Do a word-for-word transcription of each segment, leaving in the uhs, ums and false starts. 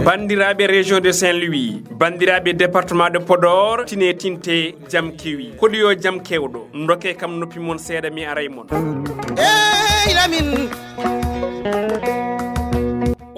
Banndiraaɓe région de Saint-Louis, banndiraaɓe département de Podor, tine tinte, jam kewi. Koɗi yo jam kewɗo, ndokke kam noppi mon seeɗa, mi aray mon. Ey, Lamin!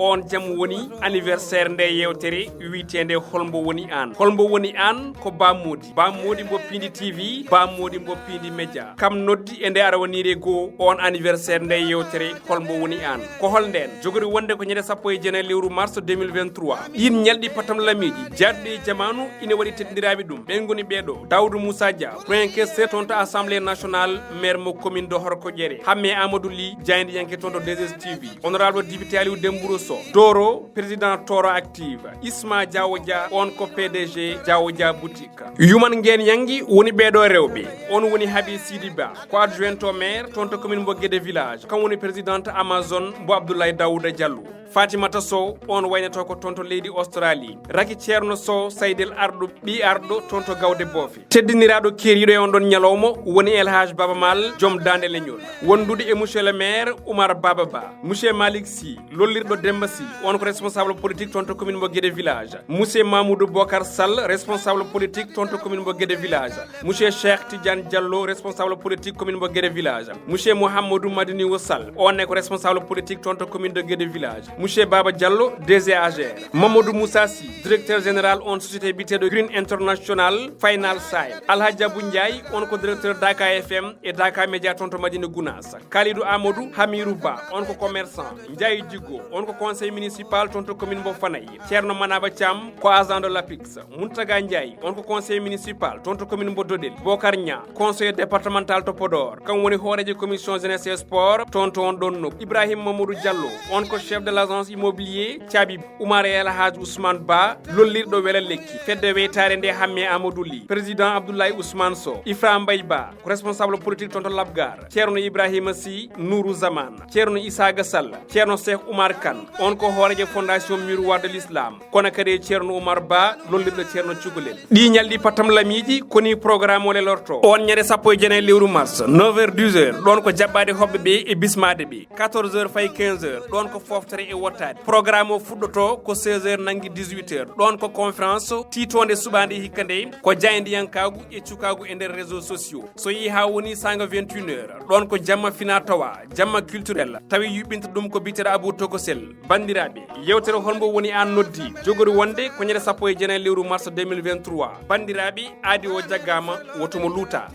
On jam woni anniversaire nde yewtere wiyeteende Holmbo woni aan. Holmbo woni aan ko Ba Modi. Ba Modi mbo Piindi T V, Ba Modi mbo Piindi Média. Kam noddi e nde arawaniire goo on anniversaire nde yewtere Holmbo woni aan. Ko hol ndeen? Jogori wonde ko ñande sappo e jeenayi lewru mars deux mille vingt-trois. Ɗiin ñalɗi patam lamiiɗi, jaarɗi e jamaanu, ina waɗi teddindiraaɓe ɗum. Ɓeen ngoni ɓee ɗoo: Daoudou Moussa Dia, Premier Questeur toon to Assemblée Nationale, maire mo commune de Horkoƴere, Hamme Amadou Ly, jaayndiyanke toon to deux S T V, honorable député Aliou Dembourou Sow, Doro, président Toro Active, Isma Diawo Dia, on ko P D G Diawo Dia Boutique. Yuman Ngeen Yangi woni ɓee ɗoo rewɓe. On woni Habi Sidi Ba, ko adjoint au maire toon to commune mbo Guédé Village. Kam woni présidente Amazone mbo Abdoulaye Daouda Diallo. Fatimata Sow, on waynoto ko toon to leydi Australie. Raki Ceerno Sow, Saydel Arɗo, ɓii Arɗo toon to Gawde Boofe. Teddiniraaɗo keeriiɗo e on ɗon ñalawma woni El Hadj Baba Maal, joom daande leñol. Wondude e monsieur le maire Oumar Baba Ba, monsieur Malick Sy, lollirɗo Demba Sy, on ko responsable politique toon to commune mo Guédé Village. Monsieur Mamoudou Bokar Sall, responsable politique toon to commune mo Guédé Village. Monsieur Cheikh Tidiane Diallo, responsable politique commune mo Guédé Village. Monsieur Mouhamadou Madiniwo Sall, on ne ko responsable politique toon to commune de Guédé Village. Monsieur Baba Diallo, D G A G R. Mamadou Moussa Sy, directeur général on société biyeteeɗo Green International Final Side. Alhaji Abou Ndiaye, on ko directeur Daka F M e Daka Média toon to Madina Gounass. Kalidou Amadou Hamirou Ba, on ko commerçant. Ndiaye Djigo, on ko conseil municipal toon to commune mbo Fanaye. Ceerno Manaba Thiam ko agent de l'APIX. Mountaga Ndiaye, on ko conseil municipal toon to commune mbo Dodel. Bokar Niang, conseiller départemental to Podor, kam woni hooreejo commission jeunesse et sport toon to on ɗon nokku. Ibrahima Mamadou Diallo, on ko chef de l'agence immobilier Thiaby. Oumar El Hadj Ousmane Ba, lollirɗo Wela Lekki, fedde weytaare nde Hamme Amadou Ly, président Abdoulaye Ousmane Sow. Ifra Mbaye Ba, ko responsable politique toon to Labgar. Ceerno Ibrahima Sy, Nourou Zaman, Ceerno Issa Sall, Ceerno Cheikh Oumar Kane, on ko hooreejo fondation Miroir de l'Islam, kono kadi e Ceerno Oumar Ba, lollirɗo Ceerno Cugolel. Ɗi ñalɗi patam lamiiɗi, koni programme o lelorto. On ñande sappo e jeenayi lewru mars, neuf heures, dix heures, ɗon ko jaɓɓaade hoɓɓe ɓe e bismaade ɓe. Quatorze heures fayi quinze heures, ɗon ko foftere e wottaade. Programme o fuɗɗoto ko seize heures nanngi dix-huit heures. Ɗon ko conférence tiitoonde suɓaande hikka nde, ko jaayndiyankaagu e cukaagu e nder réseaux sociaux. So yehi haa woni saanga vingt et une heures, ɗon ko jamma fina tawa, jamma culturel, tawi yuɓɓinta ɗum ko biyeteeɗo Abou Tokosel. Banndiraaɓe, yewtere Holmbo woni aan noddi, jogori wonde ko ñande sappo e jeenayi lewru mars deux mille vingt-trois. Banndiraaɓe, aadi o jaggaama, woto mo luuta.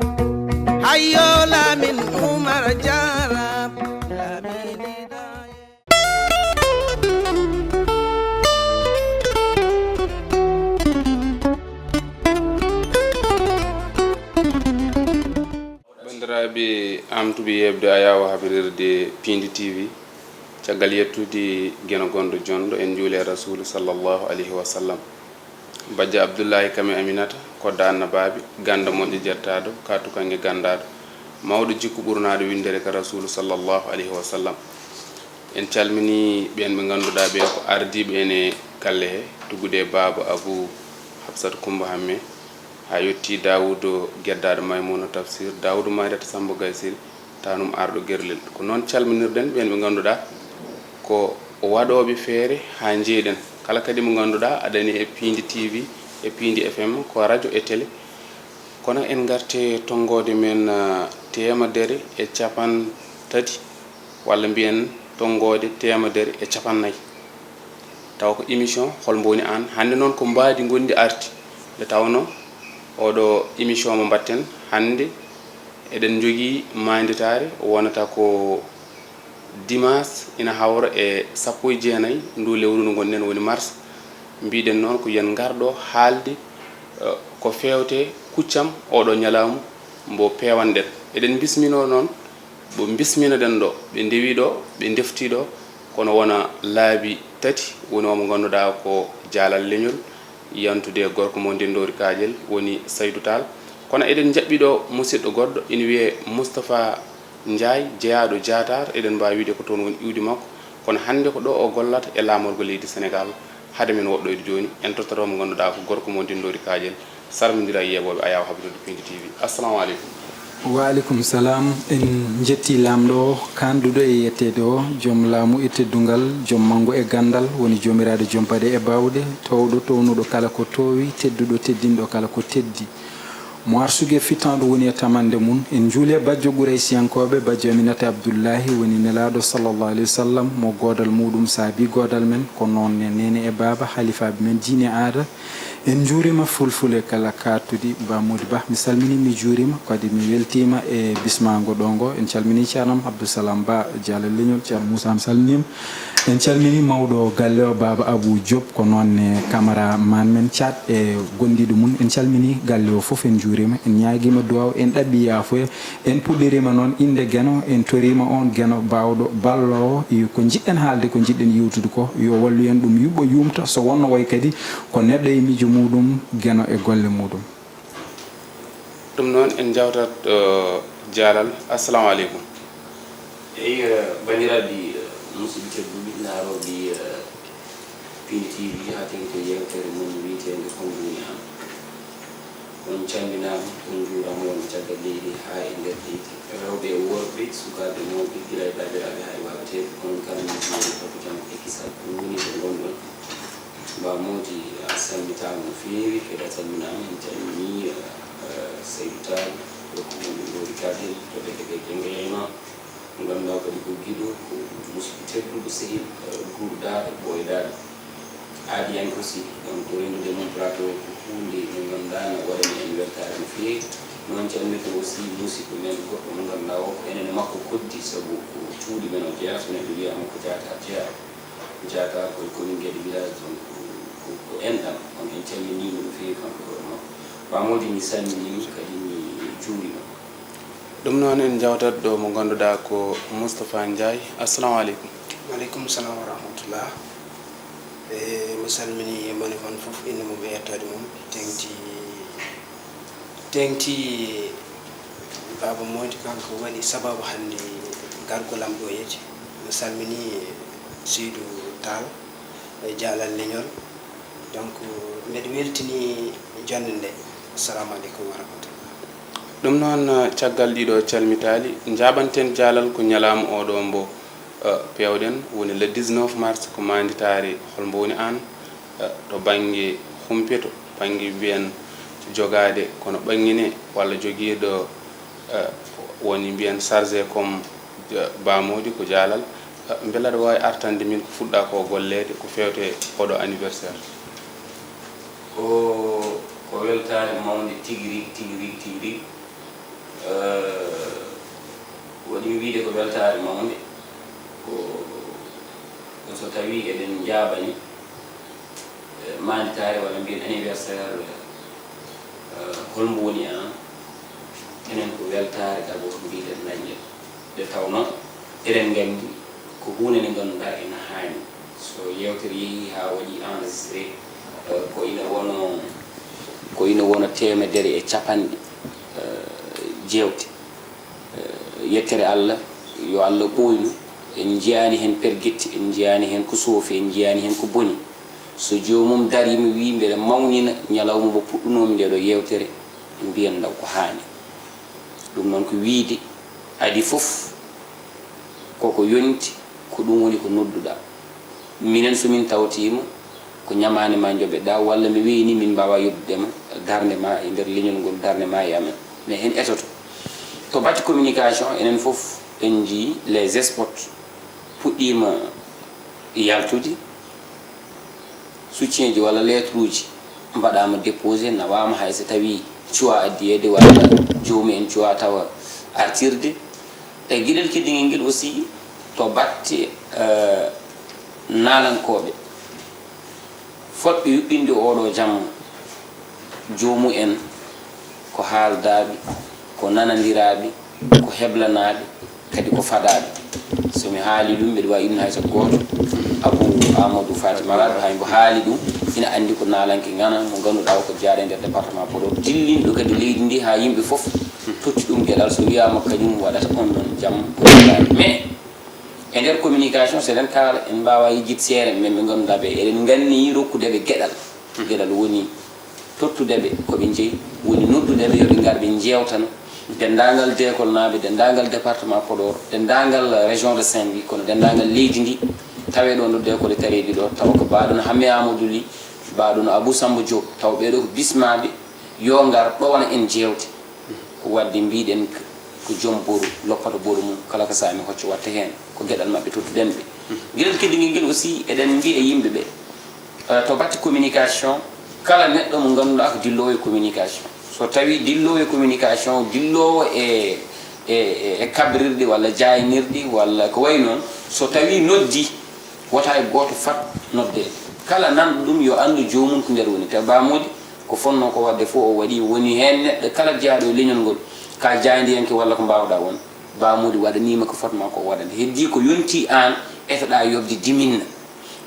Hayyo Lamin Umar Jara. Banndiraaɓe, amtuɓe yeeɓde Ayawa habrirde Piindi T V, caggal yettude Geno Gonɗo Jonɗo, en njuule Rasuulu sallallahu alayhi wa sallam. Bajjo Abdullahi Kame Aminata, kodda annabaaɓe, gannda moƴƴo jettaaɗo, ka tukange ganndaaɗo, mawɗo jikku ɓurnaaɗo winndere ka Rasuulu sallallahu alayhi wa sallam. En calminii ɓeen ɓe ngannduɗaa ɓe ko ardiiɓe en e galle he, tuggude e baaba Abuu Hafsat Kummba Hammee, haa yettii Daawuudu Geddaaɗo Maymuuna Tafsiir, Daawuudu Mayrata Sammbo Gaysiri, taanum arɗo Gerlel. Ko noon calminirɗen ɓeen ɓe ngannduɗaa ko waɗooɓe feere haa njeeyɗen. Kala kadi mo ngannduɗaa aɗa nani e Piindi T V e Piindi F M, ko rajo e tele. Kono en ngarte tonngoode men, ah, teemedere e cappanɗe tati, walla mbiyen tonngoode teemedere e cappanɗe nayi. Tawa ko émission Holmbo woni aan. Hannde noon ko mbaadi ngonndi arti. Nde tawnoo ooɗo émission mo mbaɗten hannde, eɗen njogii maaynitaare, wonata ko dimanche ina hawra e sappo e jeenayi nduu lewru ndu ngonɗen, woni mars. Mbiɗen noon ko yen ngarɗo haalde, eh, ko feewte kuccam ooɗo ñalawma mbo peewanɗen. Eɗen mbisminoo noon, mbo mbisminoɗen ɗo, ɓe ndewi ɗo, ɓe ndefti ɗo, kono wona laabi tati woni omo ngannduɗaa ko jaalal leñol, yantude e gorko mo Ndenndoori Kaaƴel, woni Saydu Taal. Kono eɗen njaɓɓi ɗo musiɗɗo goɗɗo, ina wiyee Moustapha Ndiaye, jeyaaɗo Diatar, eɗen mbaawi wiyde ko toon woni iwdi makko. Kono hannde ko ɗo o gollata e laamorgo leydi Senegaal. Hade men woɗɗoyde jooni, en tottat mo ngannduɗaa ko gorko mo Ndenndoori Kaaƴel, salmindira e yeeɓooɓe Ayawa habrirde Piindi T V. Assalamu aleykum. Wa aleykum salam. En njetti Laamɗo o, kaanduɗo e yetteede o, joom laamu e teddungal, joom manngu e ganndal, woni Joomiraaɗo joom baɗe e baawɗe, toowɗo townuɗo kala ko toowi, tedduɗo teddinɗo kala ko teddi. Mo arsugue fittanɗo woni e tamannde mum. En njuuli e bajjo Quraysiyankooɓe, bajjo Aminata Abdullahi, woni Nelaaɗo sallallahu alayhi wa sallam, mo goodal muuɗum saabi goodal men, ko noon ne neene e baaba, halifaaɓe men diine aada. En njuuriima fulfule kala kaattuɗi. Ba Mody Ba, mi salminii, mi juuriima, kadi mi weltiima e bismaango ɗo ngo. En calminii ceernam Abdou Salam Ba, Dialal Leñol, ceerno Moussa, mi salminiima. En calminii mawɗo galle o, Baaba Abou Diop, ko noon ne cameraman men Thiat e gondiiɗo mum. En calminii galle o fof, en njuuriima, en ñaagiima duwaaw, en ɗaɓɓi yaafuya. En puɗɗiriima noon innde Geno, en toriima oon Geno baawɗo, balloowo, yo ko njiɗɗen haalde, ko njiɗɗen yewtude ko, yo wallu en ɗum yuɓɓo yuumta, so wonno wayi kadi ko neɗɗo e miijo muuɗum, Geno e golle muuɗum. Ɗum noon, en njawtat ɗo Jalal. Assalamu aleykum. Eyi, eh, banndiraaɓe, eh, musidɓe tedduɓe, naarooɓe, eh, Pindi T V, haa tengti yeewtere mon wiyeteende Holmo woni aan. On calminaama, on njuuraama wonɓe caggal leydi haa e nder leydi, rewɓe e worɓe, sukaaɓe e mawɓe, gila e baabiraaɓe haa e waawateeɓe. Onon kala, mi juuri, toɓo jam e kisal. Ɗum woni ko ngonɗon. Ba Mody, a salmitaama no feewi, kadi a salminaama. En calminii, eh, eh, Saydou Tall, ɗo ko woni ɗo Ricardel, to Ɓe Ɓe Jengeyayno. Mo ngannduɗaa kadi ko giɗo, ko musidɗo tedduɗo, sehil, eh, guurdaɗo, ɓooydaɗo. Aadiyanke aussi, donc, ko renndude mum plateau ko huunde nde ngannduɗaa no waɗani en weltaare no feewi. Noon calminirten aussi musidɗo men goɗɗo mo ngannduɗaa o ko enen e makko koddi, sabu ko cuuɗi men o jeyaa, so neɗɗo wiyaama ko Diatar jeyaa. Diatar ko e commune Guédé village, donc, ko, ko enɗam. On en calminiimo no feewi kanko hoore makko. Ba Mody, mi salminiima, kadi mi juuriima. Ɗum noon, en njawtat ɗo mo ngannduɗaa ko Moustapha Ndiaye. Assalamu aleykum. Wa aleykum salam wa rahmatullah. E, mi salminii moni on fof, innde mum e yettoode mum. Tengti, tengti Baaba Mody, kanko woni sababu hannde gargol am ɗo yeeso. Mi salminii Seydou Tall e Jalal Leñol. Donc, mbeɗa weltini jonnde nde. Assalamu aleykum wa rahmatullah. Ɗum noon, caggal ɗiɗo calmitaali, njaabanten Jalal ko ñalaama oɗo mbo, eh, peewɗen, woni le dix-neuf mars, ko maanditaare Holmo woni aan, eh, to bannge humpeto, bannge mbiyen jogaade kono ɓanngine walla jogiiɗo, eh, woni mbiyen chargé comme, eh, Ba Mody ko Jalal. Eh, mbela aɗa waawi artande min ko fuɗɗaa ko golleede ko feewte oɗo anniversaire? Ko, ko weltaare mawnde tigi rigi, tigi rigi, tigi rigi. Eh, waɗi mi wiyde ko weltaare mawnde. Ko, ko so tawii eɗen njaabani, eh, maanditaare walla mbiyen anniversaire, eh, Holmo woni aan, enen ko weltaare d'abord mbiɗen dañde. Nde tawnoo eɗen nganndi ko huunde nde ngannduɗaa ina haani. So yeewtere yehii haa waɗi enregistré, eh, ko ina wonoo, ko ina wona teemedere e capanɗe, eh, jeewte. Eh, yettere Allah, yo Allah ɓooynu. En njiyaani heen pergitte, en njiyaani heen ko soofi, en njiyaani heen ko boni. So joomum dariima wii mbeɗa mawnina ñalawma mo puɗɗunoomi nde ɗo yeewtere, mbiyen ndaw ko haani. Ɗum noon ko wiyde adii fof koko yonti, ko ɗum woni ko nodduɗaa. Minen so min tawtiima ko ñamaande ma njoɓeɗaa, walla mi wii ni min mbaawaa yoddude ma, darnde ma e nder leñol ngol, darnde ma e amen. Mais en etoto. To batte communication, enen fof en njii les spots puɗɗiima yaltude, soutien ji walla lettre uji mbaɗaama déposé, nawaama, hay so tawii cuwaa addiyeede walla joomum en cuwaa tawa artirde. E geɗel keddingel ngel aussi, to batte, eh, naalankooɓe fotɓe yuɓɓinde oɗo jamma, joomum en ko haaldaaɓe, ko nanandiraaɓe, ko heblanaaɓe, kadi ko fadaaɓe. So mi haalii ɗum, mbeɗa waawi innude hay so gooto, Abou Amadou Faty Malade, hay mbo haali ɗum, ina anndi ko naalanke ŋana mo ngannduɗaa o ko jaaɗo e nder département Podor, dillinɗo kadi leydi ndi haa yimɓe fof totti ɗum geɗal. So wiyaama kañum waɗata on ɗon jam ko jogaaɗo. Mais e nder communication, so eɗen kaala, en mbaawaa yejjitde seeɗa men ɓe ngannduɗaa ɓe, eɗen nganni rokkude ɓe geɗal. Geɗal woni tottude ɓe ko ɓe njeyi, woni noddude ɓe yo ɓe ngar ɓe njeewtana, Denndaangal deekolnaaɓe, denndaangal département Podor, denndaangal région de Saint-Louis, kono denndaangal leydi ndi, tawee ɗoon ɗo deekole tareeji ɗo, tawa ko baaɗo no Hammee Amadou Ly, baaɗo no Abou Samba Diop, tawa ɓee ɗo ko bismaaɓe, yo ngar ɗowana en jeewte. Ko waɗde mbiɗen ko joom boru loppata boru mum, kala ko saami hocco watta heen, ko geɗal maɓɓe tottuɗen ɓe. Ngel keddingel ngel aussi, eɗen mbiya yimɓe ɓe, eh, to batte communication, kala neɗɗo mo ngannduɗaa ko dilloowo e communication. So tawii dilloowo e communication, dilloowo e, e, e, e kabrirɗi walla jaaynirɗi walla ko wayi noon, so tawii noddi, wota e gooto fat noddeede. Kala nanɗo ɗum yo anndu joomum ko nder woni. Te Ba Mody, ko fotnoo ko waɗde fof o waɗi, woni heen neɗɗo kala jeyaaɗo e leñol ngol, ka jaayndiyanke walla ko mbaawɗaa won, Ba Mody waɗaniima ko fotnoo ko waɗande. Heddii ko yontii aan, etoɗaa yoɓde diminna.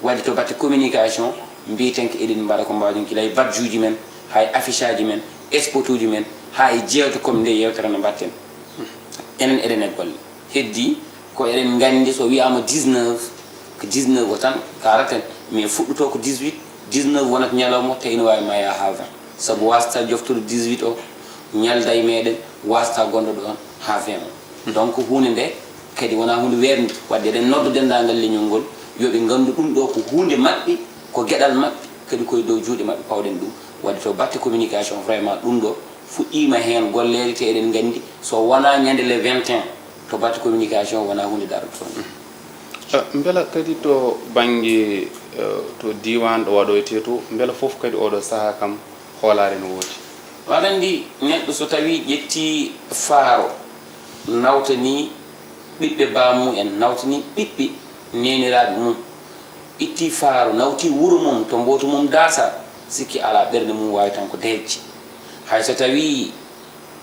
Waɗde to batte communication, mbiyeten ko eɗen mbaɗa ko mbaawɗen gila e badjuuji men, haa e affiche aji men, spot uji men, haa e jeewte comme nde yeewtere nde mbaɗten. Enen eɗen e golle. Heddii ko eɗen nganndi so wiyaama dix-neuf, ko dix-neuf o tan kaalaten, mais fuɗɗotoo ko dix-huit, dix-neuf wonata ñalawma, te ina waawi ma yaha haa vingt. Sabu waasata joftude dix-huit o, ñalda e meɗen, waasata gonɗo ɗoon haa vingt o. Donc huunde nde kadi wonaa huunde weeɓnde, waɗde eɗen nodda denndaangal leñol ngol, yo ɓe nganndu ɗum ɗo ko huunde maɓɓe, ko geɗal maɓɓe, kadi ko e dow juuɗe maɓɓe pawɗen ɗum. Waɗde to batte communication, vraiment ɗum ɗo fuɗɗiima heen golleede, te eɗen nganndi so wonaa ñande le vingt et un, to batte communication wonaa huunde darotoo nde. Eh, mbela kadi to bannge, eh, to diiwaan ɗo waɗoytee to, mbela fof kadi oɗo sahaa kam hoolaare no woodi? Aɗa anndi, neɗɗo so tawii ƴettii faaro, nawtanii ɓiɓɓe baammum en, nawtanii ɓiɓɓe neeniraaɓe mum, ittii faaro, nawtii wuro mum to mbootu mum daasaa, sikki alaa ɓernde mum waawi tan ko deeƴde. Hay so tawii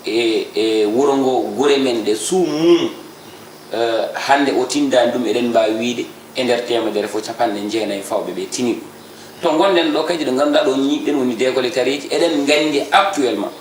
e, e wuro ngo, gure men ɗe, suum mum, eh, hannde o tindaani ɗum, eɗen mbaawi wiyde e nder teemedere fof, capanɗe jeenayi fawɓe ɓe tini ɗum. To ngonɗen ɗo kadi, ɗo ngannduɗaa ɗo ñiiɓɗen woni deekole tareeji, eɗen nganndi actuellement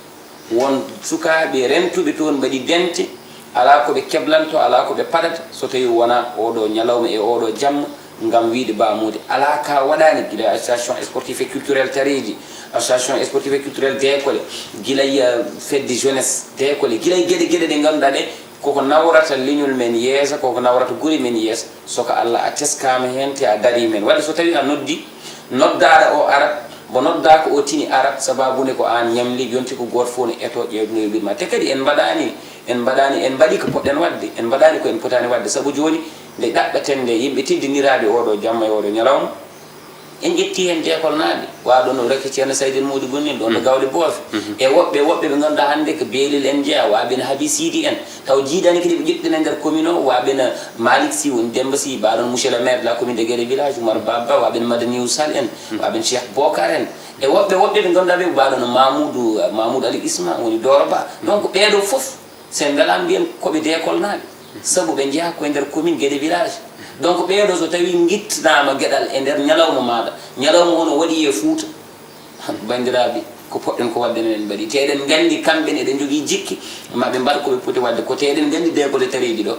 won sukaaɓe rentuɓe toon mbaɗi dente, alaa ko ɓe keblantoo, alaa ko ɓe paɗata so tawii wonaa ooɗo ñalawma e ooɗo jamma, ngam wiyde Ba Mody alaa ka waɗaani, gila e association sportive et culturelle tareeji, association sportive et culturelle deekole, gila e, eh, fedde jeunesse deekole, gila e geɗe geɗe ɗe ngannduɗaa ɗe koko nawrata leñol men yeeso, koko nawrata gure men yeeso. So ko Allah a teskaama heen te a darii men. Waɗde so tawii a noddi noddaaɗo o arat, mbo noddaaka o tini arat, sabaabu nde ko aan ñamli, yonti ko gooto fof ne etoo ƴeewde no yoɓirma. Te kadi en mbaɗaani, en mbaɗaani, en mbaɗii ko poɗɗen waɗde, en mbaɗaani ko en potaani waɗde. Sabu jooni nde ɗaɓɓaten nde, yimɓe teddiniraaɓe ooɗo jamma e ooɗo ñalawma, en ƴettii heen deekolnaaɓe, waaɗo no Raky Ceerno Saydel Moodi Gonel ɗoon ɗo Gawle Boofe, e woɓɓe woɓɓe ɓe ngannduɗaa hannde ko Beelel en njeyaa, waaɓe no Habi Siidi en, taw jiidaani kadi ɓe ƴettuɗen e nder commune o, waaɓe no Malick Sy, woni Demba Sy, mbaaɗon monsieur le maire de la commune de Guédé village, Oumar Baba, waaɓe no Madaniou Sall en, waaɓe no Cheikh Bokar en, e woɓɓe woɓɓe ɓe ngannduɗaa ɓe, mbaaɗo no Mamoudou, Mamoudou Ali Isma, woni Doro Ba. Donc ɓeeɗo fof, so en mbelaama mbiyen ko ɓe deekolnaaɓe, sabu ɓe njeyaa ko e nder commune Guédé village. Donc ɓeeɗo so tawii ngittanaama geɗal e nder ñalawma maaɗa, ñalawma o no waɗi e Fuuta, banndiraaɓe, ko poɗɗen ko waɗde enen en mbaɗii. Te eɗen nganndi kamɓe ne eɗen njogii jikke, ma ɓe mbaɗ ko ɓe poti waɗde ko. Te eɗen nganndi deekole tareeji ɗo,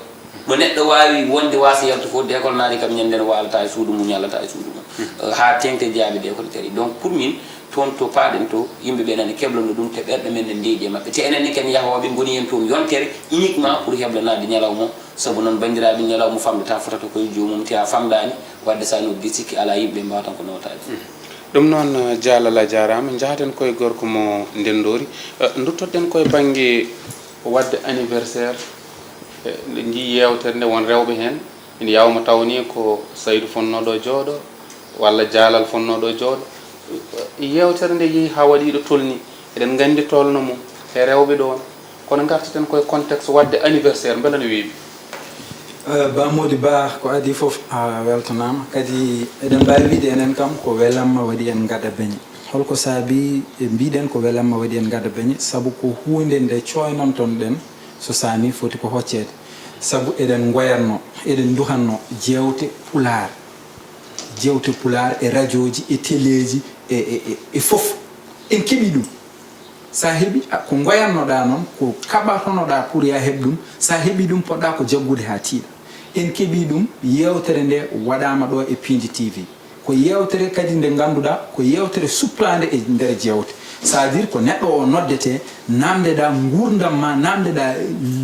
ɗo neɗɗo waawi wonde waasa yaltu fof, deekolnaaɗi kam ñande ne waalata e suudu mum, ñallata e suudu mum, haa teeŋti e jeyaaɓe deekole tareeji. Donc pour min, toon to paaɗen to, yimɓe ɓe nana keblano ɗum, te ɓerɗe men ne ndeeƴi e maɓɓe. Te enen ne ken yahooɓe, ngoni en toon yontere uniquement pour heblanaade ñalawma o. Sabu noon, banndiraaɓe, ñalawma famɗata fotata ko e joomum, te a famɗaani, waɗde so a noddii, sikki alaa, yimɓe ɓe mbaawa tan ko nootaade. Ɗum noon, eh, Dialal, a jaaraama. Njahaten ko e gorko mo ndenndoori. Eh, nduttoɗen ko e bannge waɗde anniversaire. Eh, nde njii yeewtere nde, won rewɓe heen, ina yawma taw ni ko Saydu fotnooɗo jooɗo, walla Dialal fotnooɗo jooɗo. Eh, yeewtere nde yehi haa waɗi ɗo tolni, eɗen nganndi tolno mum e rewɓe ɗoon. Kono ngartaten ko e contexte waɗde anniversaire, mbela no weeɓi? Eh, Ba Mody Ba, ko adii fof, a weltanaama. Kadi eɗen mbaawi wiyde enen kam ko welamma waɗi en ngaɗa beñe. Holko saabii e mbiɗen ko welamma waɗi en ngaɗa beñe? Sabu ko huunde nde cooynonton ɗen, so saami foti ko hocceede. Sabu eɗen ngoyatno, eɗen nduhatno jeewte Pulaar. Jeewte Pulaar e rajooji, e teleeji, e, e, e, e fof. En keɓii ɗum. So a heɓii, a, ko ngoyatnoɗaa noon, ko kaɓatonoɗaa pour yo a heɓ ɗum, so a heɓii ɗum, poɗɗaa ko jaggude haa tiiɗa. En keɓii ɗum, yeewtere nde waɗaama ɗo e Piindi T V. Ko yeewtere kadi nde ngannduɗaa, ko yeewtere suplaande e nder jeewte. C'est-à-dire ko neɗɗo o noddete, namdeɗa nguurndam ma, namdeɗa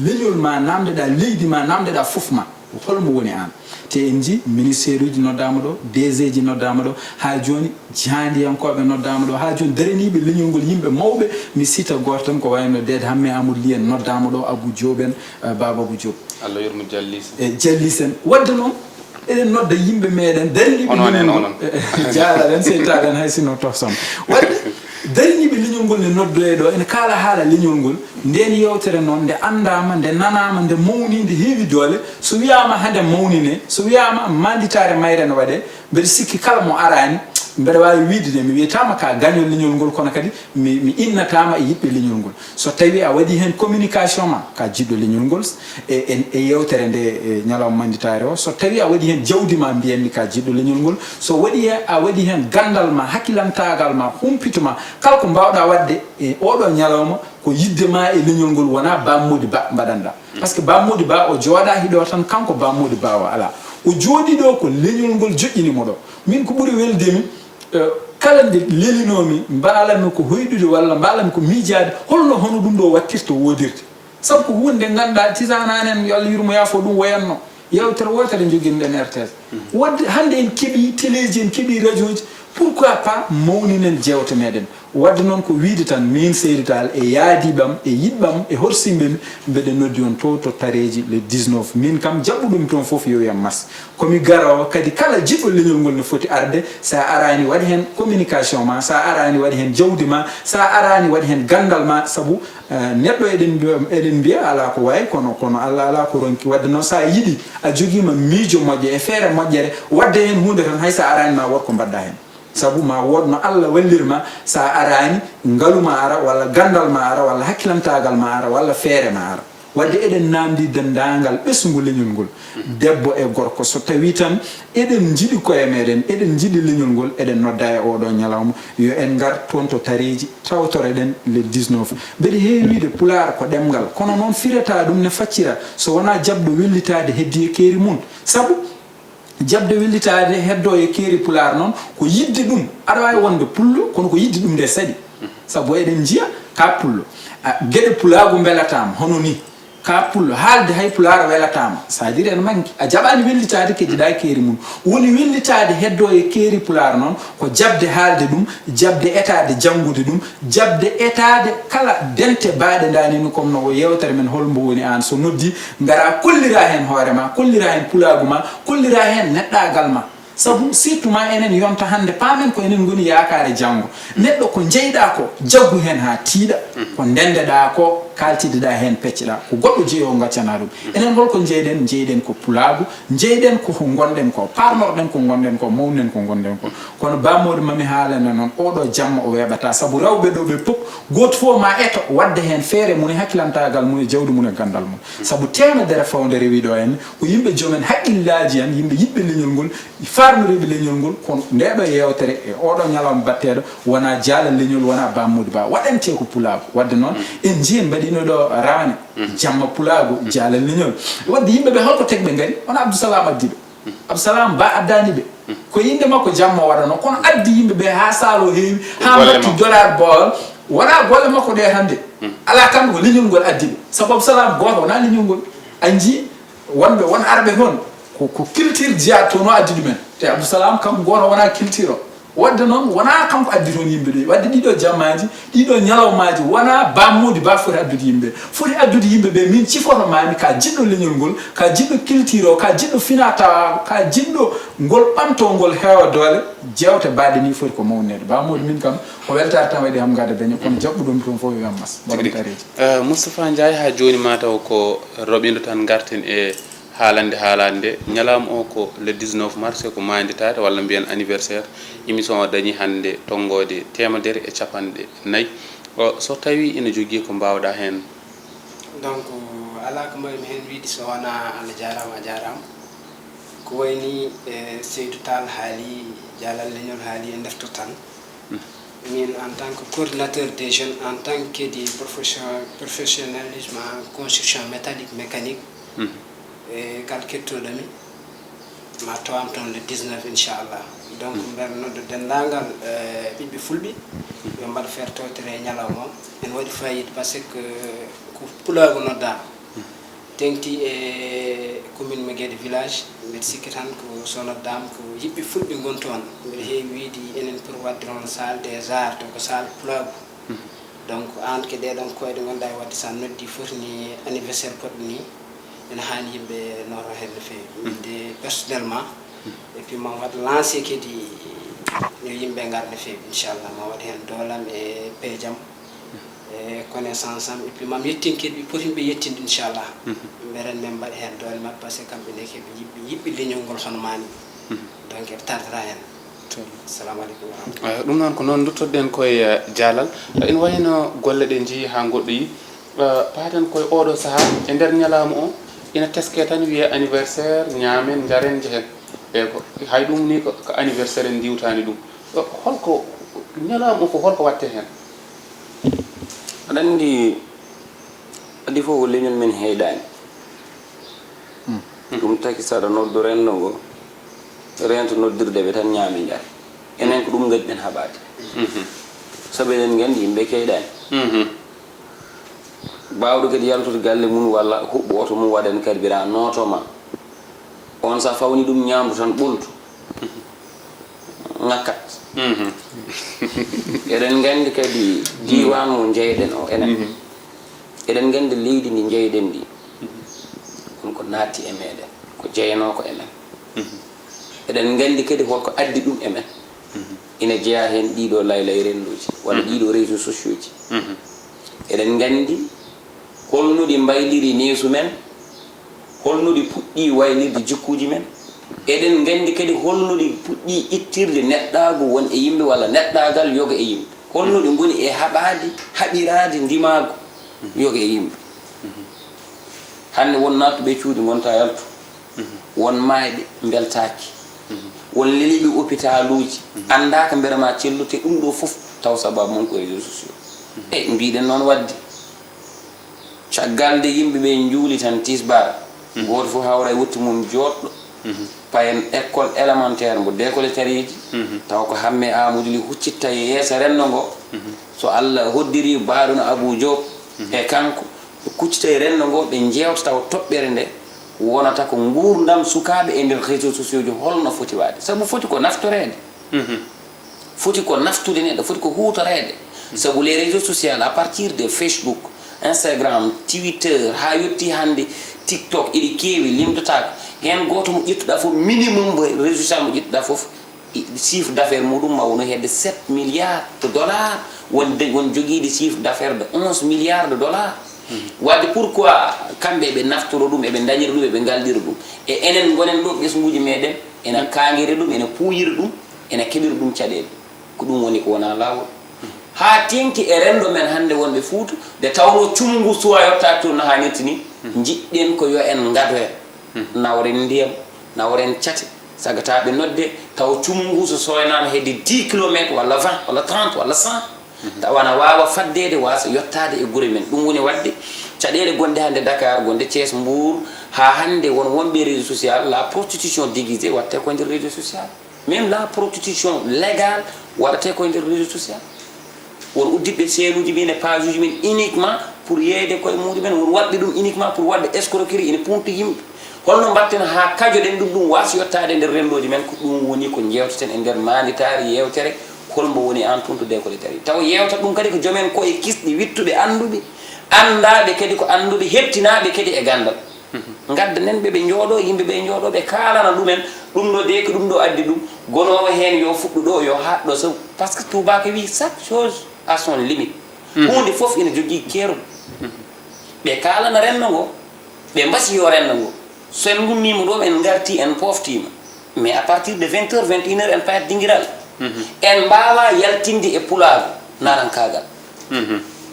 leñol ma, namdeɗa leydi ma, namdeɗa fof ma. Holmo woni aan? Te en nji ministère uji noddaama ɗo, D G ji noddaama ɗo, haa jooni jaandiyankooɓe noddaama ɗo, haa jooni daraniiɓe leñol ngol, yimɓe mawɓe. Mi sita gooto tan ko wayno Deed Hamme Amadou Ly en noddaama ɗo, Abou Diop en, eh, Baaba Abou Diop. Allah yurmo Jallis. E Jallis en. Wadde noon, eɗen nodda yimɓe meɗen dariniiɓe leñol ngol. Jaalaɗen, seytaɗen hay sinno tof sam. Wadde dariniiɓe leñol ngol ne noddoye ɗo, ene kaala haala leñol ngol. Nden yewtere noon, nde anndaama, nde nanaama, nde mawni, nde heewi doole. So wiyaama hade mawnine, so wiyaama manditaare mayre ne waɗe, mbeɗa sikki kala mo araani, mbeɗa waawi wiide de, mi wiyataama ka gañol leñol ngol, kono kadi mi, mi innataama e yiɗɓe leñol ngol. So tawi a waɗi heen communication ma, ka jiɗɗo leñol ngol, e, e, e yewtere nde, e ñalawma manditaare o, so tawi a waɗi heen jawdi ma, mbiyanmi ka jiɗɗo leñol ngol, so waɗi heen, a waɗi heen ganndal ma, hakkilantaagal ma, humpito ma, kala ko mbaawɗa waɗde e oɗo ñalawma, ko yiɗde ma e leñol ngol, wonaa Ba Mody Ba mbaɗanɗa. Parce que Ba Mody Ba o jooɗaaki ɗo tan, kanko Ba Mody Ba o alaa. O jooɗii ɗo ko leñol ngol joƴƴini mo ɗo. Min ko ɓuri weldemi, eh, kala nde lelinoomi, mbaalanmi ko hoyɗude walla mbaalanmi ko miijaade, holno hono ɗum ɗo wattirta woodirde. Sabu ko huunde nde ngannduɗaa, Tijaan Aan en, yo Allah yurmo yaafo, ɗum woyanno. Yewtere wootere njoginɗen R T S. Wadde hannde en keɓii teleeji, en keɓii rajooji, pourquoi pas mawninen jeewte meɗen? Wadde noon ko wiide tan, miin Seydi Tall e yaadiiɓe am, e yiɗɓe am, e horsimɓe mi, mbeɗa noddi on to, to Tareeji le dix-neuf. Miin kam jaɓɓuɗum toon fof yo wiyam mas. Ko mi garoowo kadi, kala jiɗɗo leñol ngol ne foti arde, sa araani waɗ heen communication ma, sa araani waɗ heen jawdi ma, sa araani waɗ heen ganndal ma, sabu Eh, neɗɗo eɗen mbiya, eɗen mbiya alaa ko wayi, kono, kono Allah alaa ko ronki. Wadde noon, so a yiɗi, a jogiima miijo moƴƴo e feere moƴƴere, wadde heen huunde tan, hay so a araani ma wood ko mbaɗɗa heen. Sabu ma wood no Allah wallirma, so a araani, ngalu ma ara, walla ganndal ma ara, walla hakkilantaagal ma ara, walla feere ma ara. Wadde eɗen naamndii denndaangal ɓesngu leñol ngol, debbo e gorko, so tawii tan eɗen njiɗi koye meɗen, eɗen njiɗi leñol ngol, eɗen nodda e oɗo ñalawma, yo en ngar toon to Tareeji, tawtoreɗen le dix-neuf. Mbeɗa heewi wiide Pulaar ko ɗemngal, kono noon firata ɗum ne faccira, so wonaa jaɓde wellitaade heddii e keeri mum. Sabu jaɓde wellitaade heddoo e keeri Pulaar noon, ko yiɗde ɗum, aɗa waawi wonde Pullo, kono ko yiɗde ɗum nde saɗi. Sabu eɗen njiya ka Pullo, a, geɗe Pulaagu mbelataama, hono ni. Ka Pullo, haalde hay Pulaar welataama, c'est-à-dire ene manki. A jaɓaani wellitaade, keddiɗaa keeri mum. Woni wellitaade heddoo e keeri Pulaar noon, ko jaɓde haalde ɗum, jaɓde etaade janngude ɗum, jaɓde etaade kala dente baaɗe ndaanino, comme no o yewtere men Hol mbo woni aan, so noddi, ngara kollira heen hoore ma, kollira heen Pulaagu ma, kollira heen neɗɗaagal ma. Sabu surtout ma enen yonta hannde, paamen ko enen ngoni yaakaare janngo. Neɗɗo ko jeyɗa ko, jaggu heen haa tiiɗa. Ko ndendeɗa ko, kaltideɗa heen, pecceɗa. Ko goɗɗo jeyi o, gaccana ɗum. Enen holko jeyɗen? Jeyɗen ko Pulaagu, jeyɗen ko ko ngonɗen ko, parnorɗen ko ngonɗen ko, mawnen ko ngonɗen ko. Kono Ba Mody, mami haalane noon, oɗo jamma o weeɓata. Sabu rewɓe ɗo ɓe pop, gooto fof ma eto waɗde heen feere mum e hakkilantaagal mum e jawdi mum e ganndal mum. Sabu teemedere fawde rewi ɗo en, ko yimɓe joomen haqqillaaji en, yimɓe yiɗɓe leñol ngol, faarnoriiɓe leñol ngol, kono nde ɗo yeewtere e oɗo ñalawma batteeɗo wonaa jaala leñol, wonaa Ba Mody Ba, waɗantee ko Pulaagu. Wadde noon, en njii en mbaɗiino ɗo rawane, jamma Pulaagu, jaala leñol. Wadde yimɓe ɓe holko tagi ɓe ngari? Wonaa Abdou Salam addi ɓe. Abdou Salam Ba addaani ɓe. Ko innde makko jamma waɗanoo, kono addi yimɓe ɓe haa saalo heewi, haa mbaɗti dollar bool. Wonaa golle makko ɗe hannde. Alaa, kamɓe ko leñol ngol addi ɓe. Sabu Abdou Salam gooto wonaa leñol ngol. A njii wonɓe, won arɓe toon, ko, ko culture jiyaa toon o addi ɗumen. Te Abdou Salam kam gooto wonaa culture o. Wadde noon, wonaa kanko addi toon yimɓe ɗo. Wadde ɗiɗo jammaaji, ɗiɗo ñalawmaaji, wonaa Ba Mody Ba foti addude yimɓe. Foti addude yimɓe ɓe, min cifoto maami ka jiɗɗo leñol ngol, ka jiɗɗo culture o, ka jiɗɗo finatawa, ka jiɗɗo ngol ɓamto ngol heewa doole, jeewte baaɗe ni foti ko mawneede. Ba Mody, min kam, ko weltaare tan waɗi ham gada beñe, kono jaɓɓuɗum toon fof yo yam mas. Mbaɗam tareeji. Eh, Moustapha Ndiaye, haa jooni ma taw ko roɓindo tan ngarten e haalande, haalande. Ñalawma o ko le dix-neuf mars, ko maanditaare walla mbiyen anniversaire. Émission o dañi hannde tonngoode teemedere e capanɗe nayi. O, so tawii ina jogii ko mbaawɗaa heen? Donc, alaa ko mbaawmi heen wiyde so wonaa Allah jaaraama, a jaaraama. Ko wayi ni, eh, Seydou Tall haali, Jalal Leñol haali e defte tan. Min, en tant que coordinateur des jeunes, en tant que du profession-, professionnalisme en construction métallique, mécanique, e kala kettooɗo mi, Ma tawam toon le dix-neuf, inchallah. Donc, mbeɗa nodda denndaangal, eh, ɓiɓɓe fulɓe, yo mbaɗ feere tawtere e ñalawma o. Ene waɗi fayida, parce que ko pulaagu noddaama. Teŋti e commune mo Guédé village, mbeɗa sikki tan ko so noddaama ko yiɓɓe fulɓe ngoni toon. Mbeɗa heewi wiyde enen pour waɗde toon salle des arts, to ko salle pulaagu. Donc, aan ko ɗee ɗoon koyɗe ngonɗaa e waɗde, so a noddii foti ni anniversaire poɗɗo ni, ene haani yimɓe nooto heen no feewi. Min de personnellement, et puis ma waɗ lancé kadi yo yimɓe ngar no feewi, inchallah, ma waɗ heen doolam e peejam, e connaissance am, et puis mam yettin kadi ɓe potinɓe yettinde, inchallah. Mberen min mbaɗa heen doole maɓɓe, parce que kamɓe ne kadi yiɓɓe, yiɓɓe leñol ngol hono maa ni. Donc, eɓe tardata heen. Assalamu aleykum wa rahmatullah. Eh, ɗum noon ko noon nduttoɗen koye, eh, jaalal. Eh, ina wayno golle ɗe njeyi haa ngoɗɗoyi. Eh, paaten koye oɗo sahaa, e nder ñalawma o, ina teske tan wiye anniversaire, ñaamen, njaren, njehen. E ko, hay ɗum ni ko, ko anniversaire en ndiwtaani ɗum. Eh, holko, ñalawma o fof holko waɗte heen? Aɗa anndi, adii fof ko leñol men heyɗaani. Ɗum taki saɗa noddu renndo ngo, reento noddirde ɓe tan ñaami njar. Enen ko ɗum ngaɗi ɗen haɓaade. Sabu eɗen nganndi yimɓe keyɗaani. Baawɗo kadi yaltude galle mum walla huɓɓo oto mum waɗan carburant nooto ma. On sa fawni ɗum ñaamdu tan ɓoltu. Ŋakkat. Eɗen nganndi kadi diiwaan mo njeyɗen o enen. Eɗen nganndi leydi ndi njeyɗen ndi. Kono ko naatti e meɗen, ko jeyanoo ko e men. Eɗen nganndi kadi holko addi ɗum e men. Ina jeyaa heen ɗiɗo laylay renndooji, walla ɗiɗo réseaux sociaux ji. Eɗen nganndi holno ɗi mbayliri neesu men, holno ɗi puɗɗi waylirde jikkuuji men. Eɗen nganndi kadi holno ɗi puɗɗi ittirde neɗɗaagu won e yimɓe walla neɗɗaagal yoga e yimɓe. Holno ɗi ngoni e haɓaade, haɓiraade ndimaagu yoga e yimɓe. Hannde won naattuɓe e cuuɗi ngonta yaltu. Won maayɓe mbeltaaki. Won leliiɓe opitaaluuji. Anndaaka mbere ma cellude ɗum ɗo fof taw sababu mum ko réseaux sociaux. E mbiɗen noon waɗde. Caggal nde yimɓe ɓe njuuli tan tisbaar, gooto fof hawra e wutte mum jooɗɗo, payen école élémentaire mbo décoletaire ji, taw ko Hamme Amadou Ly huccitta e yeeso renndo ngo. So Allah hoddiri baaɗo no Abou Diop e kanko, ɓe kuccita e renndo ngo, ɓe njeewta taw toɓɓere nde wonata ko nguurndam sukaaɓe e nder réseaux sociaux ji holno foti waade. Sabu foti ko naftoreede. Foti ko naftude neɗɗo, foti ko huutoreede. Sabu les réseaux sociaux, à partir de Facebook, Instagram, Twitter, haa yotti hannde TikTok, iɗi keewi, limtotaako. Heen gooto mo ƴettuɗaa fof, minimum mo réseau social mo ƴettuɗaa fof, i-, chiffre d'affaires muɗum ma wonu hedde sept milliards de dollars, won de, won jogiiɗo chiffre d'affaires de onze milliards de dollars. Waɗde pourquoi kamɓe ɓe naftoro ɗum, eɓe ndañira ɗum, eɓe ngalɗira ɗum? E enen ngonen ɗo, ɓesnguuji meɗen ena kaangira ɗum, ena puuyira ɗum, ena keɓira ɗum caɗeele. Ko ɗum woni ko wonaa laawol. Haa teeŋti e renndo men hannde wonɓe Fuuta, nde tawnoo cumu ngu suwaa yottaade toon no haanirta ni, njiɗɗen ko yo en ngado heen. Nawren ndiyam, nawren cate, sagataaɓe nodde, taw cumu ngu so sooynaama hedde dix kilomètres walla vingt walla trente walla cent, tawa ana waawa faddeede, waasa yottaade e gure men. Ɗum woni waɗde caɗeele gonɗe hannde Dakar, gonɗe Thiès, Mbour, haa hannde won wonɓe réseau social, la prostitution déguisée waɗte ko e nder réseau social. Même la prostitution légale waɗate ko e nder réseau social. Won udditɓe chaîne uji men e page uji men uniquement pour yeeyde koye muɗumen, won waɗɓe ɗum uniquement pour waɗde escroquerie, ene punta yimɓe. Holno mbaɗten haa kajoɗen ɗum, ɗum waasa yottaade e nder renndooji men? Ko ɗum woni ko njeewteten e nder maanditaare yeewtere, holmbo woni en tant que décoletaire. Taw yeewta ɗum kadi ko joomen koye kisɗi, wiɗtuɓe, annduɓe, anndaaɓe kadi ko annduɓe, heɓtinaaɓe kadi e ganndal. Ngaddanen ɓe, ɓe njooɗo, yimɓe ɓe njooɗo, ɓe kaalana ɗumen, ɗum ɗo de ko ɗum ɗo addi ɗum, gonoowo heen yo fuɗɗu ɗo, yo haaɗ ɗo, so, parce que tuubaako wi, chaque chose a son limite. Huunde fof ina jogii keerum. Ɓe kaalana renndo ngo, ɓe mbasi yo renndo ngo. So en ngummiima ɗo, en ngarti, en pooftiima. Mais à partir de vingt heures, vingt et une heures, en payat dingiral. En mbaawaa yaltinde e pulaagu naalankaagal.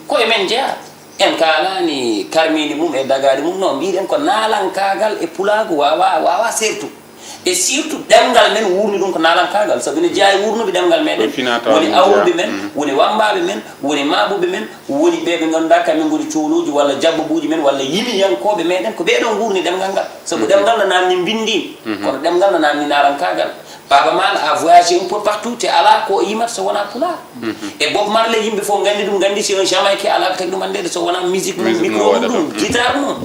Ko e men jeyaa. En kaalaani karmiindi mum e dagaari mum, non, mbiɗen ko naalankaagal e pulaagu waawaa, waawaa seertu. E surtout ɗemngal men wuurni ɗum ko naalankaagal, sabu ene jeyaa e wuurnuɓe ɗemngal meɗen, woni awruɓe men, woni wammbaaɓe men, woni maaɓuɓe men, woni ɓe ɓe ngannduɗaa kamɓe ngoni coolooji walla jabbabuuji men walla yimiyankooɓe meɗen, ko ɓee ɗoo nguurni ɗemngal ngal. Sabu ɗemngal no naamni mbinndiin, kono ɗemngal no naamni naalankaagal. Baaba Maal a voyagé un peu partout, te alaa ko o yimata so wonaa Pulaar. E Bob Marley, yimɓe fof nganndi ɗum, nganndi c'est un Jamaïcain, alaa ko tagi ɗum anndeede so wonaa musique mum, micro mum, guitare mum.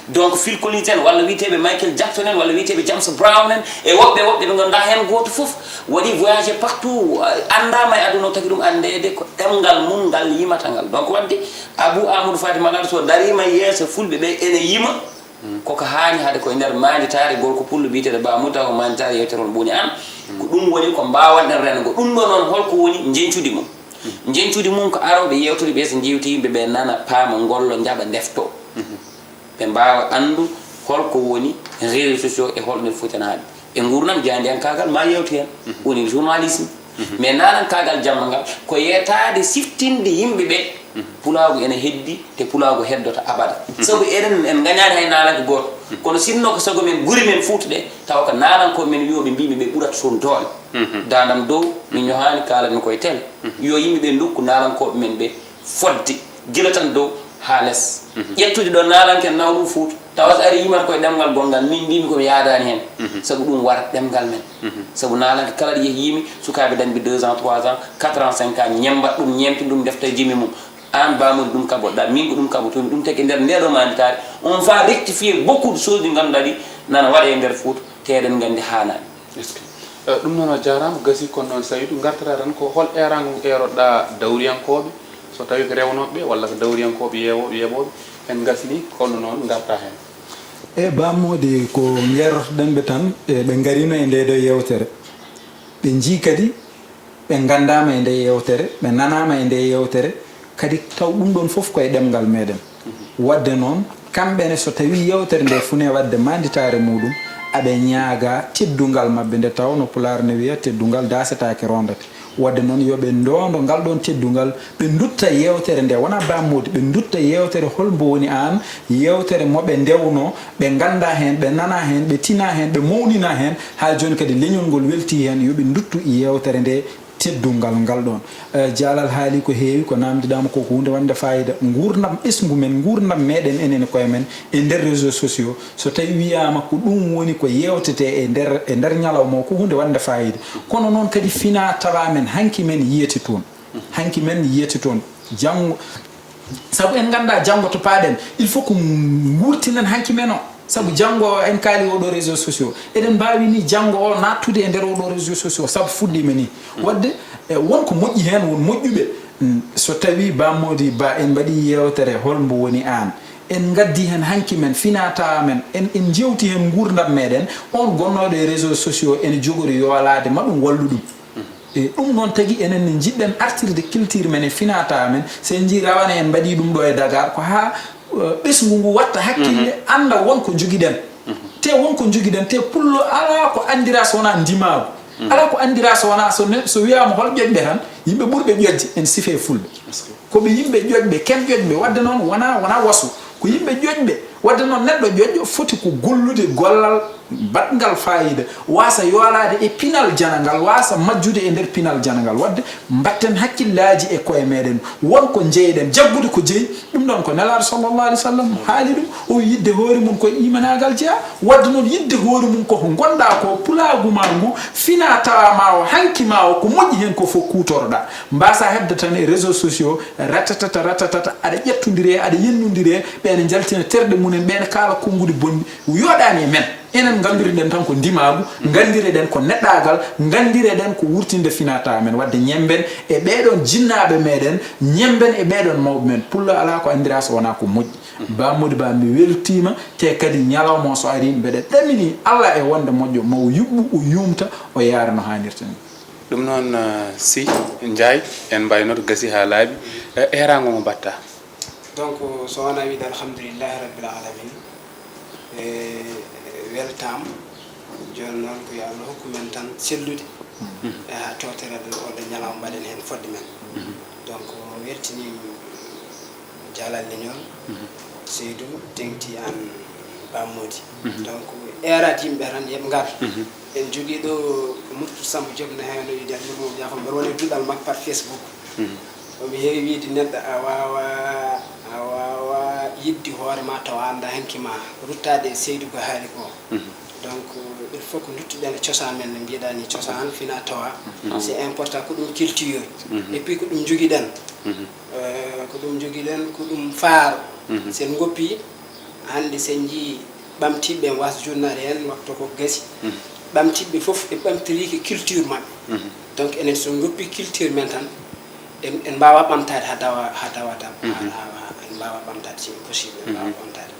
Donc Phil Collins en, walla wiyeteeɓe Michael Jackson en, walla wiyeteeɓe James Brown en, e woɓɓe woɓɓe ɓe ngannduɗaa heen gooto fof waɗi voyagé partout, anndaama e aduna o, tagi ɗum anndeede ko ɗemngal mum ngal yimata ngal. Donc waɗde Abou Amadou Fati Malal so dariima yeeso fulɓe ɓe ene yima, koko haani hade ko e nder maanditaare gorko pullo biyeteeɗo Ba Mouta, ko maanditaare yewtere on ɓoni aan. Ko ɗum woni ko mbaawanɗen renndo. Ɗum ɗo noon holko woni njeñcudi mum? Njeñcudi mum ko arooɓe yeewtude ɓe, so njeewti yimɓe ɓe nana, paama, ngolla, njaɓa, ndefto. Ɓe mbaawa anndu holko woni réseaux sociaux e holno ɗe foti naaɗde. E nguurndam jaandiyankaagal ma yeewtu heen, woni journalisme. Mais naalankaagal jamma ngal ko yeetaade siftinde yimɓe ɓe pulaagu ene heddi, te pulaagu heddoto abada. Sabu eɗen, en ngañaani hay naalanke gooto. Kono sinno ko sago men guri men Fuuta ɗe, tawa ko naalankooɓe men wiyooɓe mbiimi ɓe ɓurata toon doole. Daandam dow, mi ñohaani, kaalatmi koye télé. Yo yimɓe ɓe ndokku naalankooɓe men ɓe fodde gila tan dow haa les. Ƴettude ɗo naalanke en nawa ɗum Fuuta, tawa so ari yimata koye ɗemngal gonngal, min mbiimi ko mi yaadaani heen. Sabu ɗum wara ɗemngal men. Sabu naalanke kala ɗo yehi yimi, sukaaɓe dañɓe deux ans, trois ans, quatre ans, cinq ans, ñemmbat ɗum, ñeemtin ɗum, ndefta e jimi mum. Aan Ba Mody ɗum kaɓoɗaa, min ko ɗum kaɓotomi, ɗum tagi e nder ndee ɗo maanditaare. On va rectifier beaucoup de choses ɗi ngannduɗaa ɗi nana waɗe e nder Fuuta, te eɗen nganndi haanaani. Est-ce que, eh, ɗum noon a jaaraama, gasii, kono noon Saydou, ngartata tan ko hol eeraango ngu eeroɗaa dawriyankooɓe, so tawii ko rewnooɓe walla ko dawriyankooɓe yeewooɓe, yeeɓooɓe, en ngasnii, kono noon ngartaa heen. E Ba Mody, ko ngerotoɗen ɓe tan, e ɓe ngariino e ndee ɗo yeewtere. Ɓe njii kadi, ɓe nganndaama e ndee yeewtere, ɓe nanaama e ndee yeewtere, kadi taw ɗum ɗoon fof ko e ɗemngal meɗen. Waɗde noon, kamɓe ne, so tawii yeewtere nde fune waɗde maanditaare muɗum, aɓe ñaaga teddungal maɓɓe, nde tawnoo Pulaar ne wiya, "Teddungal daasetaake roondate." Waɗde noon, yo ɓe ndoondo ngal ɗoon teddungal, ɓe ndutta yeewtere nde, wonaa Ba Mody, ɓe ndutta yeewtere hol mbo woni aan, yeewtere mo ɓe ndewnoo, ɓe ngannda heen, ɓe nana heen, ɓe tina heen, ɓe mawnina heen, haa jooni kadi leñol ngol weltii heen, yo ɓe nduttu yeewtere nde teddungal ngal ɗoon. Eh, Jalal haali ko heewi, ko naamndiɗaama ko, ko huunde wonde faayiida. Nguurndam ɓesngu men, nguurndam meɗen enen e koye men e nder réseaux sociaux, so tawii wiyaama ko ɗum woni ko yeewtetee e nder, e nder ñalawma o, ko huunde wonde faayiida. Kono noon kadi finaa tawaa men, hanki men yiyete toon. Hanki men yiyete toon. Janngo, sabu en nganndaa janngo to paaɗen, il faut ko nguurtinen hanki men o. Sabu janngo en kaali oɗo réseaux sociaux, eɗen mbaawi ni janngo o naattude e nder oɗo réseaux sociaux, sabu fuɗɗiima ni. Waɗde, eh, won ko moƴƴi heen, won moƴƴuɓe. Mm, so tawii Ba Mody Ba en mbaɗii yeewtere, hol mbo woni aan? En ngaddi heen hanki men, finaa tawaa men, en, en njeewti heen nguurndam meɗen, on gonnooɗo e réseaux sociaux ene jogori yoolaade, ma ɗum wallu ɗum. E ɗum noon tagi enen ne njiɗɗen artirde culture men e finaa tawaa men. So en njii rawane en mbaɗii ɗum ɗo e Dakar, ko haa, eh, ɓesngu ngu watta hakkille, annda won ko njogiɗen. Te won ko njogiɗen, te pullo alaa ko anndira so wonaa ndimaagu. Alaa ko anndira so wonaa so ne-, so wiyaama hol ƴoƴɓe tan, yimɓe ɓurɓe ƴoƴde en sife fulɓe. Ko ɓe yimɓe ƴoƴɓe, ken ƴoƴɓe. Waɗde noon wonaa, wonaa wasu. Ko yimɓe ƴoƴɓe. Waɗde noon neɗɗo ƴoƴƴo foti ko gollude gollal baɗngal faayiida, waasa yoolaade e pinal janangal, waasa majjude e nder pinal janangal. Waɗde mbatten hakkillaaji e koye meɗen. Won ko njeyɗen, jaggude ko jeyi, ɗum ɗoon ko Nelaaɗo sallallahu alaihi wa sallam haali ɗum. O yidde hoore mum ko e imanaagal jeyaa. Waɗde noon yidde hoore mum ko ko ngonɗaa ko, pulaagu maa ngu, finaa tawaa maa o, hanki maa o, ko moƴƴi heen ko fof kuutoroɗaa. Mbaasa heɓde tan e réseaux sociaux, ratatata, ratatata, aɗa ƴettondire, aɗa yennondire, ɓe ene njaltina terɗe mum en, ɓe ene kaala konnguɗi bonɗi, yooɗaani e men. Enen nganndireɗen tan ko ndimaagu, nganndireɗen ko neɗɗaagal, nganndireɗen ko wurtinde finaa tawaa men. Waɗde ñemmben e ɓee ɗoon jinnaaɓe meɗen, ñemmben e ɓee ɗoon mawɓe men. Pullo alaa ko anndira so wonaa ko moƴƴi. Ba Mody Ba, mi weltiima, te kadi ñalawma o so arii, mbeɗa ɗamini Allah e wonde moƴƴo, ma o yuɓɓu, o yuumta, o yaara no haanirta ni. Ɗum noon, eh, Sy Ndiaye, en mbaynoto, gasi haa laaɓi. Eh, eeraango mo mbaɗtaa? Donc, so wonaa wiide alhamdulillahi rabbil alamin, e weltaama. Jooni noon ko yo Allah hokku men tan sellude, e haa tootere ɗo, oɗo ñalawma mbaɗen heen fodde men. Donc, weltiniima Jalal Leñol, Seydou, teŋti aan Bamodi. Donc, eeraade yimɓe tan, yeɓ ngar. En jogii ɗo Murtu Samb Joop, ne heen o wiide Murtu Mum Jaafam, mbeɗa woni duɗal makko par Facebook. Omo heewi wiide neɗɗo a waawa, a waawa yiɗde hoore ma tawa a annda hanki ma, ruttaade e Seydou ko haali ko. Donc, il faut ko nduttuɗen e cosaan men, no mbiyeɗaa ni, cosaan fina tawa. C'est important, ko ɗum culture. Et puis ko ɗum jogiɗen. Eh, ko ɗum jogiɗen, ko ɗum faaro. Sen ngoppi hannde, sen njii ɓamtiiɓe en was journal en, watto ko gasi. Ɓamtiiɓe fof ɓe ɓamtiriike culture maɓɓe. Donc, enen so ngoppi culture men tan, en, en mbaawa ɓamtaade haa dawa, haa dawa tan. Haa, haa, haa, en mbaawa ɓamtaade, c'est impossible, en mbaawa ɓamtaade.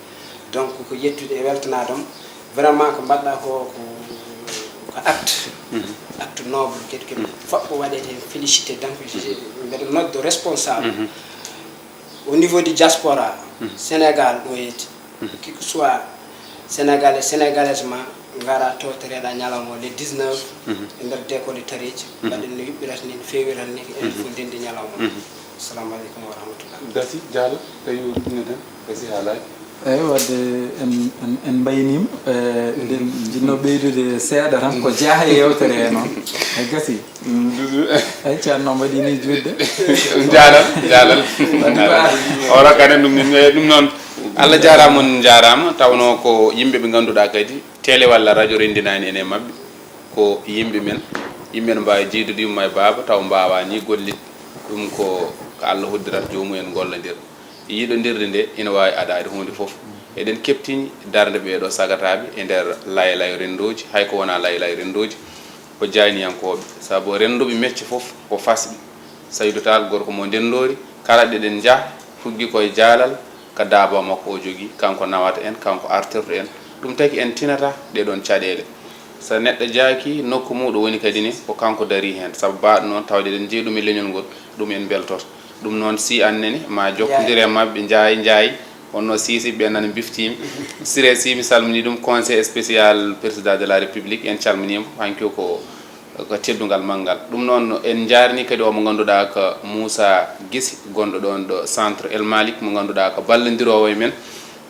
Donc, ko yettude e weltanaade on. Vraiment, ko mbaɗɗaa ko, ko, ko acte. Acte noble, kadi, kadi fof ko waɗeede heen, félicité. Donc, je, mbeɗa noddo responsable au niveau de diaspora Sénégal ɗo yetti. Qui que soit Sénégalais, Sénégalaise ma, ngara tawtoreɗa ñalawma o le dix-neuf e nder décolle tareji. Mbaɗen no yuɓɓirata ni, no feewirata ni, ko enen fof ndenndi ñalawma. Assalamu aleykum wa rahmatullah. Gasi, jaalo, tawi o ɗumneten, gasi haalaji. Eyi, wadde en, en, en mbayniima, eh, eɗen njiɗno ɓeydude seeɗa tan, ko jeyaa e yeewtere he noon. E gasi. Eyi, ceerno, mbaɗi ni juutde. Jaalal, jaalal. Wadde ko ar- O rokkane ɗum ni, eh, ɗum noon. Allah jaaraama, on njaaraama. Tawnoo ko yimɓe ɓe ngannduɗaa kadi, télé walla radio renndinaani en e maɓɓe. Ko yimɓe men, yimɓe no mbaawi jeydude yumma e baaba, taw mbaawaa ni gollitde. Ɗum ko, ko Allah hoddirata joomum en gollondira. Yiɗondirde nde ina waawi adaade huunde fof. Eɗen keɓtini darnde ɓee ɗoo sagataaɓe e nder laylayo renndooji, hay ko wonaa laylayo renndooji. Ko jayniyankooɓe, sabu renndooɓe mecce fof ko fasɓe. Saydu Taal, gorko mo Ndenndoori, kala ɗo eɗen njaha, tuggi ko e jaalal, ka daaba makko o jogii, kanko nawata en, kanko artirta en. Ɗum tagi en tinata ɗee ɗoon caɗeele. So neɗɗo jaaki nokku muuɗum woni kadi ne, ko kanko darii heen. Sabu baaɗo noon, tawde eɗen njeyi ɗum e leñol ngol, ɗum en mbeltoto. Ɗum noon, si aan nani, ma jokkondir e maɓɓe, Njaay, Njaay, wonno Siisi, ɓe nana mbiftiimi. Siré Sy, mi salminii ɗum, conseil spécial président de la République, en calminiima. Hanki o ko, ko teddungal manngal. Ɗum noon, en njaarnii kadi o mo ngannduɗaa ko Moussa Gisi, gonɗo ɗoon ɗo centre El Malick, mo ngannduɗaa ko ballondiroowo e men.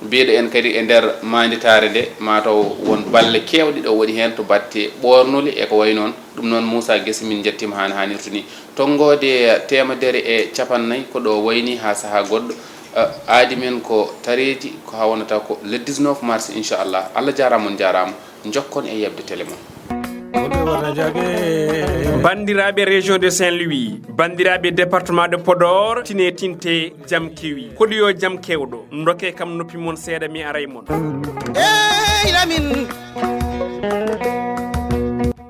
Mbiɗo en kadi e nder maanditaare nde, mataw won balle keewɗe ɗo waɗi heen to batte ɓoornuli e ko wayi noon. Ɗum noon, Moussa Gesi, min njettiima haa no haanirta ni. Tonngoode teemedere e capannay ko ɗo wayni haa sahaa goɗɗo. Eh, aadi men ko tareeji, ko haa wonata ko le dix-neuf mars, inchallah. Allah jaaraama, on njaaraama. Njokkon e yeɓde télé mon. Banndiraaɓe région de Saint-Louis, banndiraaɓe département de Podor, tine tinte, jam kewi. Koɗi yo jam kewɗo, ndokke kam noppi mon seeɗa, mi aray mon. Ey, Lamin.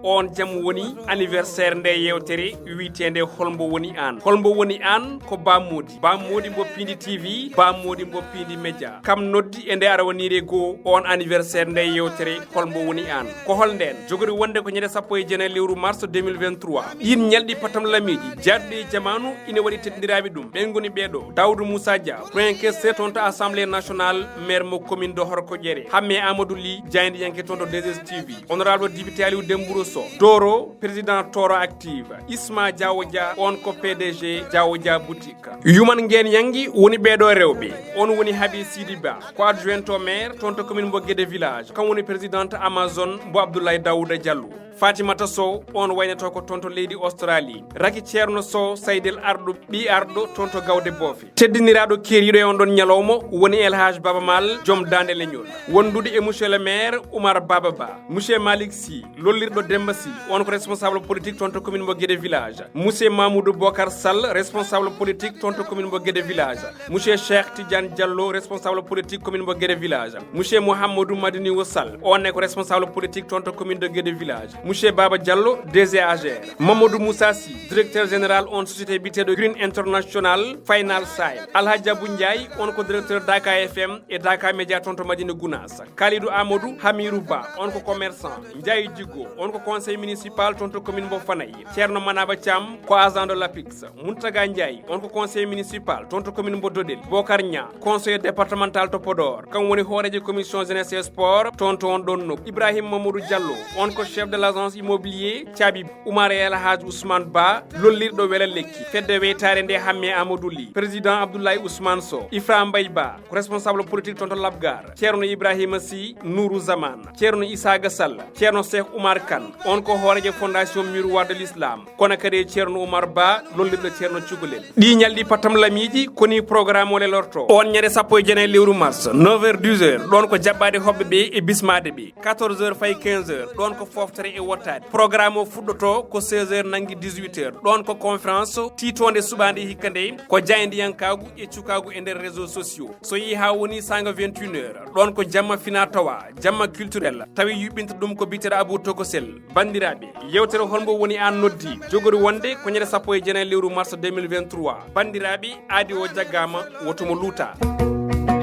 On jam woni anniversaire nde yewtere wiyeteende Holmbo woni aan. Holmbo woni aan? Ko Ba Modi. Ba Modi mbo Piindi T V, Ba Modi mbo Piindi Média. Kam noddi e nde arawaniire goo on anniversaire nde yewtere Holmbo woni aan. Ko hol ndeen? Jogori wonde ko ñande sappo e jeenayi lewru mars deux mille vingt-trois. Ɗiin ñalɗi patam lamiiɗi, jaarɗi e jamaanu, ina waɗi teddindiraaɓe ɗum. Ɓeen ngoni ɓee ɗoo: Daoudou Moussa Dia, premier questeur toon to Assemblée nationale, maire mo commune de Horkoƴere. Hamme Amadou Ly, jaayndiyanke toon to deux S T V. Honorable député Aliou Dembourou Sow, Doro, président Toro Active. Isma Diawo Dia, on ko P D G Diawo Dia Boutique. Yuman Ngeen Yangi woni ɓee ɗoo rewɓe. On woni Habi Sidi Ba, ko adjoint au maire toon to commune mbo Guédé village. Kam woni présidente Amazone mbo Abdoulaye Daouda Diallo. Fatimata Sow, on waynoto ko toon to leydi Australie. Raki Ceerno Sow, Saydel Arɗo, ɓii Arɗo toon to Gawde Boofe. Teddiniraaɗo keeriiɗo e on ɗon ñalawma woni El Hadj Baba Maal, joom daande leñol. Wondude e monsieur le maire Oumar Baba Ba. Monsieur Malick Sy, lollirɗo Demba Sy, on ko responsable politique toon to commune mbo Guédé village. Monsieur Mamoudou Bokar Sall, responsable politique toon to commune mbo Guédé village. Monsieur Cheikh Tidiane Diallo, responsable politique commune mbo Guédé village. Monsieur Mouhamadou Madiniwo Sall, on ne ko responsable politique toon to commune de Guédé village. Monsieur Baba Diallo, D G A G R. Mamadou Moussa Sy, directeur général on société biyeteeɗo Green International Final Sahel. Alhaji Abou Ndiaye, on ko directeur Daka F M e Daka Média toon to Madina Gounass. Kalidou Amadou Hamirou Ba, on ko commerçant. Ndiaye Djigo, on ko Conseil municipal toon to commune mbo Fanay, Ceerno Manaba Thiam ko agent de l'APIX. Mountaga Ndiaye, on ko conseil municipal toon to commune mbo Dodel. Bokar Niang, conseiller départemental to Podor, kam woni hooreejo commission jeunesse et sport toon to on ɗon nokku. Ibrahim Mamadou Diallo, on ko chef de l'agence immobilier caabi. Oumar El Hadj Ousmane Ba, lollirɗo Wela Lekki, fedde weytaare nde Hamme Amadou Ly, président Abdoulaye Ousmane Sow. Ifra Mbaye Ba, ko responsable politique toon to Labgar. Ceerno Ibrahima Sy, Nourou Zaman, Ceerno Isaaga Sall, Ceerno Cheikh Oumar Kane, on ko hooreejo fondation Miroir de l'Islam, kono kadi e Ceerno Oumar Ba, lollirɗo Ceerno Cugolel. Ɗi ñalɗi patam lamiiji, koni programme o lelorto. On ñande sappo e jeenayi lewru mars, neuf heures, dix heures, ɗon ko jaɓɓaade hoɓɓe ɓe e bismaade ɓe. Quatorze heures fayi quinze heures, ɗon ko foftere e wottaade. Programme o fuɗɗoto ko seize heures nanngi dix-huit heures. Ɗon ko conférence tiitoonde suɓaande hikka nde, ko jaayndiyankaagu e cukaagu e nder réseaux sociaux. So yehi haa woni saanga vingt et une heures, ɗon ko jamma fina tawa, jamma culturel, tawi yuɓɓinta ɗum ko biyeteeɗo Abou Tokosel. Banndiraaɓe, yewtere hol mbo woni aan noddi, jogori wonde ko ñande sappo e jeenayi lewru mars deux mille vingt-trois. Banndiraaɓe, aadi o jaggaama, woto mo luuta.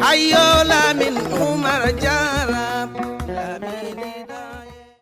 Hayyo Lamin Umar Dia.